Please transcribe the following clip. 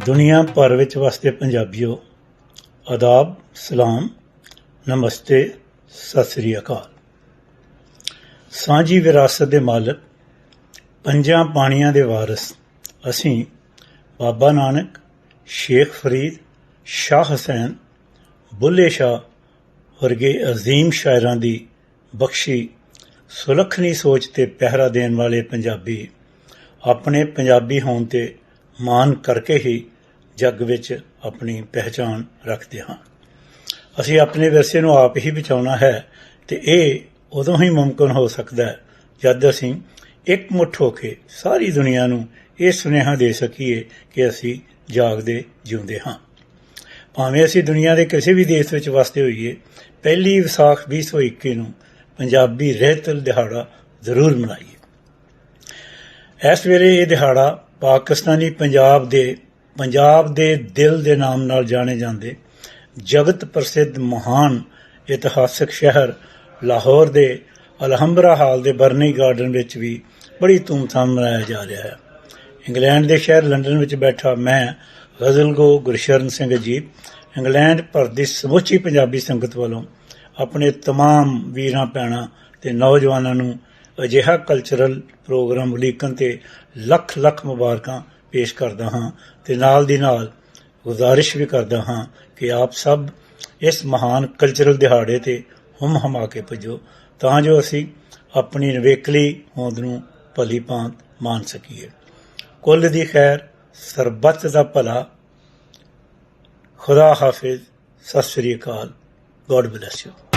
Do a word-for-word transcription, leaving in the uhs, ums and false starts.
دنیا بھر وچ وسدے پنجابیو، آداب، سلام، نمستے، ست سری اکال۔ سانجھی وراثت دے مالک، پنجاں پانیاں دے وارث، اسیں بابا نانک، شیخ فرید، شاہ حسین، بلے شاہ ورگے عظیم شاعراں دی بخشی سلکھنی سوچ تے پہرا دین والے پنجابی اپنے پنجابی ہون تے مان کر کے ہی جگ وچ اپنی پہچان رکھدے ہاں۔ اسی اپنے ورثے نوں آپ ہی بچاؤنا ہے تے اے ادوں ہی ممکن ہو سکدا ہے جد اسی اک مٹھ ہو کے ساری دنیا نوں اے سنیہا دے سکیے کہ اسی جاگدے جیوندے ہاں۔ بھاویں اسی دنیا دے کسی بھی دیش وچ وسدے ہوئیے، پہلی وساخ ویہہ سو اکی نوں پنجابی رہتل دہاڑا ضرور منائیے۔ اس ویلے یہ دہاڑا پاکستانی پنجاب دے پنجاب دے دل دے نام نال جانے جاندے جگت پرسدھ مہان اتہاسک شہر لاہور دے الہمبرا ہال دے برنی گارڈن وچ بھی بڑی دھوم دھام منایا جا رہا ہے۔ انگلینڈ دے شہر لندن وچ بیٹھا میں غزل گو گرشرن سنگھ اجیب انگلینڈ پر دی سموچی پنجابی سنگت والوں اپنے تمام ویراں بھیناں تے نوجواناں نوں اجہا کلچرل پروگرام اڈیکن تے لکھ لکھ مبارکاں پیش کردا ہاں تے نال دی نال گزارش بھی کردا ہاں کہ آپ سب اس مہان کلچرل دہاڑے تے ہم ہما کے پجو تاں جو اسی اپنی نویکلی ہوند نوں بھلی پانت مان سکیے۔ کل دی خیر، سربت دا بھلا۔ خدا حافظ۔ Sat Sri Akal. God bless you.